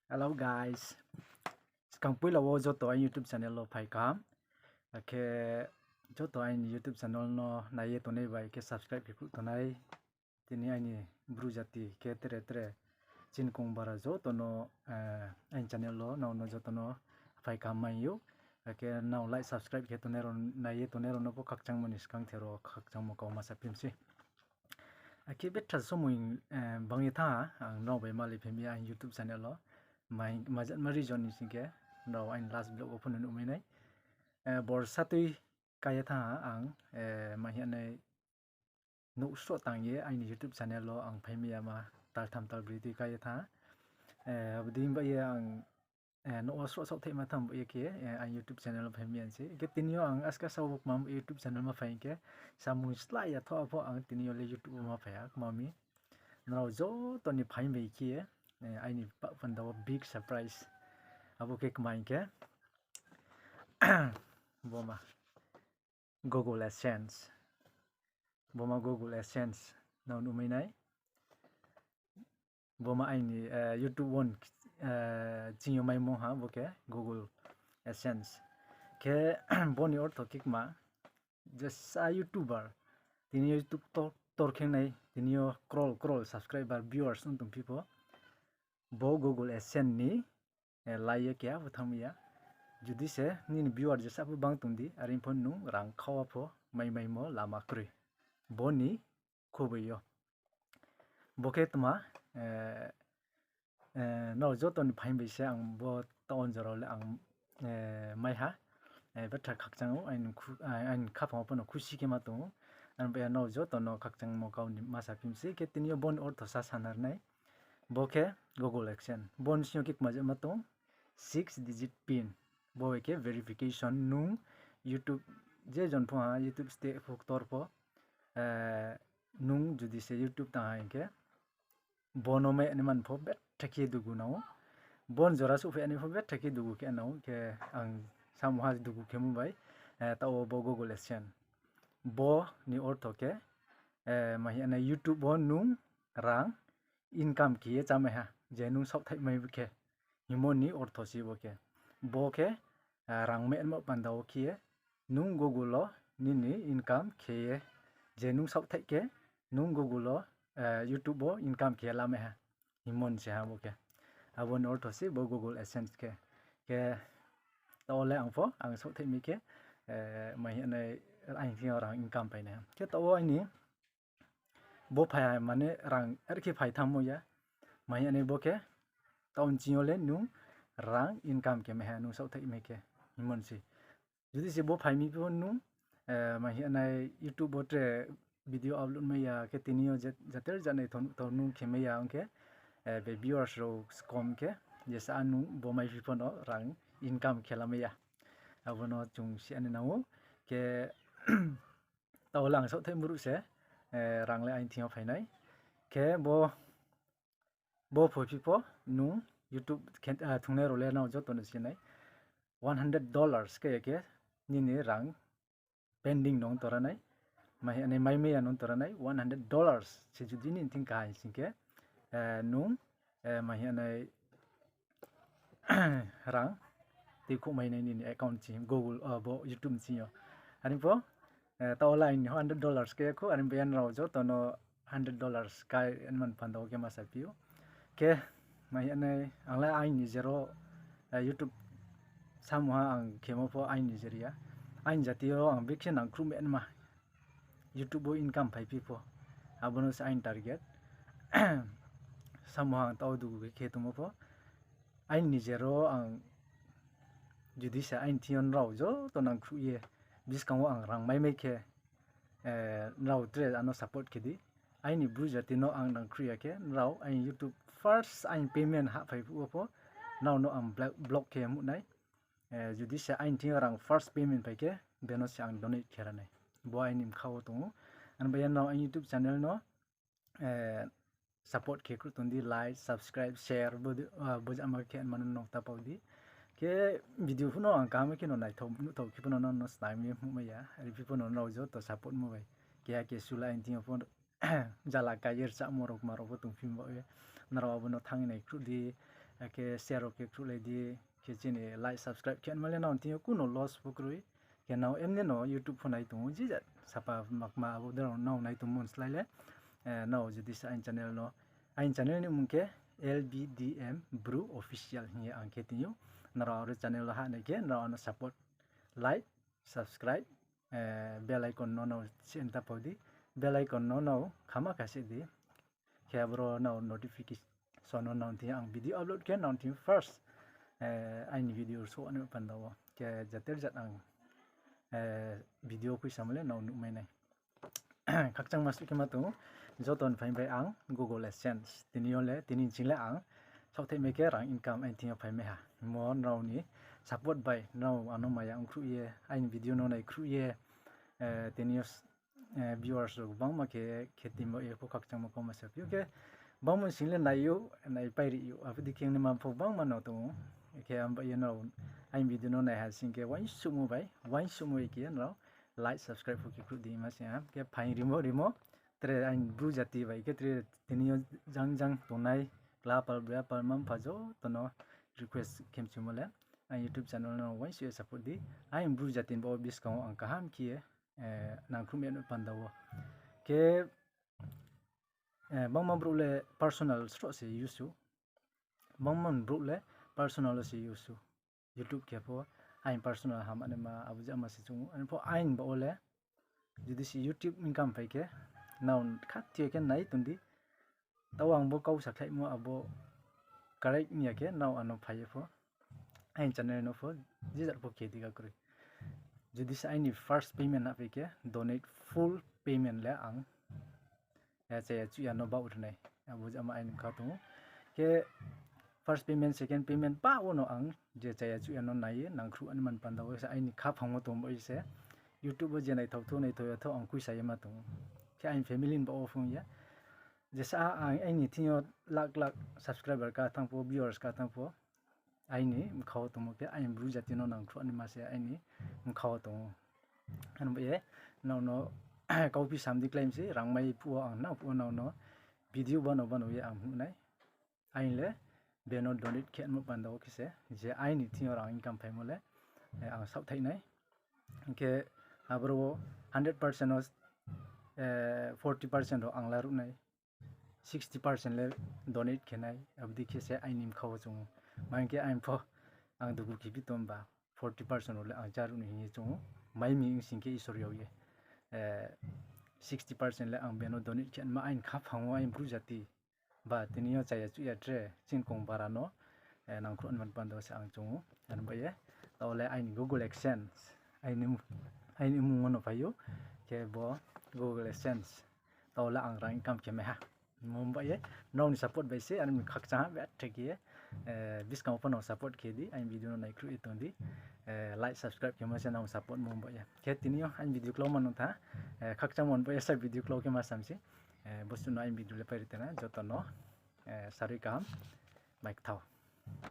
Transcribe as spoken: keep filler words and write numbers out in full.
Hello guys. Skang poila wo joto aini YouTube channel wo phai kaham. Akhe joto aini YouTube channel no nai ye tongnai bai khe subscribe khe khruh tongnai. Tini aini Bru jati khe tre tre chini kong bara joto no, aini channel wo nrao no joto no phai kaham mai ou. Akhe nrao like subscribe khe tongnai rao, nai ye tongnai rao no pho khakchangmo ni skang the ro khakchangmo kau ma saphi mi sei. Akhe betha somoi bang ye thanng ha, ang nrao bai malai phi mi ya aini YouTube channel wo. Majatma reason ni sing khe, nrao aini last vlog wo pho no nuhmai nai. Borsa tui kai ye thanng ha ang, ma hing ya nai, nouh sroh tang ye aini YouTube channel wo ang phai mi ya ma, taltham talbroi tui kai ye thanng ha. Abo dei ba ye ang nouh wo sroh saohthaihma tham ba ye khe, aini YouTube channel wo phai mi ya sei. Khe tini yo ang aska sao kma YouTube channel ma phai hing khe, samung slái ya thoh pho ang tini yo le YouTube wo ma phai ha kma mi. Nrao joto ni phai bai khe ye, aini pah panda wo big surprise. Abo khe kma hing khe, bo ma Google AdSense. Bo ma Google AdSense. Nrao nuhmai nai. Bo ma aini YouTube wo ching yo maimo ha bo khe Google AdSense. Khe bo ni ortho khe kma, jesa YouTuber, tini yo YouTube tor khe nai, tini yo crore crore subscriber, viewers ong tongphi pho, bo Google AdSense ni lai ye keha pho thanngmai ya. Judi se nini viewer jesa pho bang tong di, are pho nung rang khawa pho maimaimo lama kroi. Bo ni khuboi yo. Bo khe tma, nrao joto ni phai bai se ang bo taoh wo jora le ang mai ha. Betha khakchang ou, aini khaphang wo pho no khusi khe ma tong ou. Ang bai nrao joto no khakchangmo kau ni ma saphi mi sei, khe tini yo bo ni ortho sa sanari nai. Bo khe Google AdSense. Bo ni sing yo khe kma jatma tong, six digit pin. Bo bai khe verification nung YouTube je jon pho ha, YouTube state pho ktor pho, nung judi se YouTube tang ha hing khe, bo no mai ya nai man pho betha khe dugu nang ou. Bo ni jora souhphai ya nai pho betha khe dugu khe nang ou, khe ang samung ha dugu khemo bai, taoh wo bo Google AdSense. Bo ni ortho khe, ma hing ya nai YouTube wo nung rang income khe ye chámai ha, je nung saohthaihmai khe, hingmo ni ortho se bo khe. Bo khe rang mai ya nai panda wo khe ye, nung Google wo nini income khe ye, je nung saohthaih khe, nung Google wo, YouTube wo income khe ye lamai ha, hingmo ni se ha bo khe. Abo ni ortho se bo Google AdSense khe. Khe taoh wo le ang pho ang saohthaihmai khe, ma hing ya nai, aini thing yo rang income pai nai. Khe taoh wo aini bo phai ha mane rang are khe phai thanngmo ya. Ma hing ya nai bo khe, taoh ni ching yo le nung rang income khe mai ha nung saohthaihmai khe, hingmo ni se. Judi se bo phai mi pho nung, ma hing ya nai YouTube wo tre video upload mai ya khe tini yo jater janai tho nung khe mai ya ong khe, be viewers rao kom khe, jesa nung bo maiphi pho no rang income khe lamai ya. Abo no chung si ya ni nang ou. Khe taoh wo le ang saohthaih mruh se, rang le aini thing yo phai nai. Khe bo, bo phoiphi pho nung YouTube thungnai rao le nrao joto no si nai. One hundred dollars khe ye khe nini rang pending nung tora nai. Ma hing ya nai maimai ya nung tora nai, one hundred dollars se judi nini thing kaha hing sing khe, nung, ma hing ya nai, rang tuikhouhmai nai nini account ching, Google, bo YouTube ching yo. Are pho, taoh wo le aini hundred dollars khe ya khou, are bai ye nrao joto no hundred dollars kai man panda wo khe ma saphi ou. Khe, ma hing ya nai, ang le aini jero, YouTube samung ha ang khemo pho aini jer ya. Aini jati yo ang bikhe nangkhruh mai nma. YouTube wo income phaiphi pho. Abo no se aini target. Samung ha ang taoh dugu khe khe tongmo pho. Aini jero ang judi se aini thing yo nrao joto nangkhruh ye, buskang wo ang rang maimai khe, nrao tre ano support khe di. Aini Bru jati no ang nangkhruh ya khe, nrao aini YouTube first aini payment hahphai phuh wo pho, nrao no ang block khe muh nai. Judi se aini thing yo rang first payment phai khe, beno se ang donate khe ra nai. Bo aini bkha wo tong ou. Ang bai ye nrao aini YouTube channel no support khe khruh tong di, like, subscribe, share, bo jama khe mano nung ta pau di. Khe video pho no ang kaham khe no naithao nuhthao khe pho no nrao no snam ye hnuhmai ya. Are phi pho no nrao joto support mo bai. Keha kesu le aini thing yo pho jala kai ye rchamo rao kma rao pho tongphi ba ye. Nrao abo no thanng ye nai khruh di, Akhe share rao khe khruhlai di, khe chini like, subscribe khe ma le nrao thing yo kuno loss pho kroi. Khe nrao emne no YouTube pho nai tong ou, je jat sapa makma abo de rao nrao nai tongmo slái le, nrao jodi se aini channel ni mmung khe L B D M Bru Official hing ye ang khe tong ou. Nrao aro channel wo hah nai khe nrao ano support, like, subscribe, bell icon no nrao se nta pho di, bell icon no nrao khama kha se di. Khe aboro nrao notification no nang thing yo ang video upload khe nang thing yo first, aini video souh ni panda wo khe jater jat ang video khuisamo le nrao nuhmai nai. Khakchangma suh khe ma tong ou, joto ni phai bai ang Google AdSense tini yo le, tini ching le ang saohthaihmai khe rang income aini thing yo phaimai ha. Mo nrao ni support bai nrao ano maya ongkhruh ye, aini video no nai khruh ye, tini yo viewers rao gbangma khe, khe tini bo ye pho khakchangma kauma saphi ou khe, bangma sing le nai ou, naipai ri ou, abo dei khe ongnaima pho gbangma no tong ou. Khe abo ye nrao aini video no nai ha sing khe uaingsouhmo bai, uaingsouhmo ye khe nrao like, subscribe pho khe khruh di ma sing ha. Khe phaing rimo rimo, tre aini Bru jati bai khe tre tini yo jang jang tongnai, kla pal, bra pal, mma mpha joto no request khe mchumo le, aini YouTube channel no uaingsouh ye support di. Aini Bru jati ni bo buskang wo ang kaham khe ye nangkhruh mi no panda wo. Khe bangma brouh le personal sroh se use ou. Bangma brouh le personal wo se use ou. YouTube khe pho aini personal hamanaima abo jama se choung ou. Ani pho aini bo wo le, jodi se YouTube income phai khe, nrao khathoi khe nai tong di. Tao ang bo kau sakhlaimo abo correct ong ya khe nrao ano phai ye pho, aini channel no pho, je jat pho khe di ka kroi. Jodi se aini first payment hahphai khe, donate full payment le ang chaya chuh ya no baoh ri nai. Abo jama aini bkha tong ou. Khe first payment, second payment pah wo no ang je chaya chuh ya no nai ye nangkhruh ani man panda wo se aini khaphang wo tong baoh ye se YouTube wo je naithao thou, naithao ya thou ang kuisa ye ma tong ou. Khe aini family ni baoh wo phung ye, jesa ang aini thing yo lakh lakh subscriber ka thanng pho, viewers ka thanng pho, aini bkha wo tongmo khe aini Bru jati no nangkhruh ani ma se aini bkha wo tong ou. Ani bo ye nrao no kauphi sam di kláim se, rangmai phuh wo ang nang phuh wo nrao no video bano bano ye ang hnuh nai. Aini le beno donate khe mo panda wo khe se, je aini thing yo rang income phaimo le ang saohthaih nai. Hing khe aboro wo hundred percent wo forty percent rao ang laruh nai, sixty percent le donate khe nai, abo dei khe se aini bkha wo choung ou. Ma hing khe aini pho ang dugu khe phi tong ba, forty percent rao le ang cháruh ni hing ye choung ou. Mai mi ong sing khe Isor yag ye, sixty percent le ang beno donate khe ma aini khaphang wo aini Bru jati ba tini yo chaya chuh ya tre chini kong bara no nangkhruh ani man panda wo se ang choung ou. Ani bo ye, tao le aini Google AdSense, aini mmung wo no phai ou, khe bo Google AdSense, tao le ang rang income khe mai ha. Mo ba ye, nrao ni support bai se, ani mi khakchang ha, betha khe ye, buskang wo pho nrao support khe di, aini video no naikhruh ye tong di, like, subscribe khe ma se nrao support mo ba ye. Khe tini yo aini video klau ma nung tha, khakchangmo ni bo ye sa video klau khe ma sam se, bo suh no aini video le pai ri tena, joto no sarui kaham, mai kthao.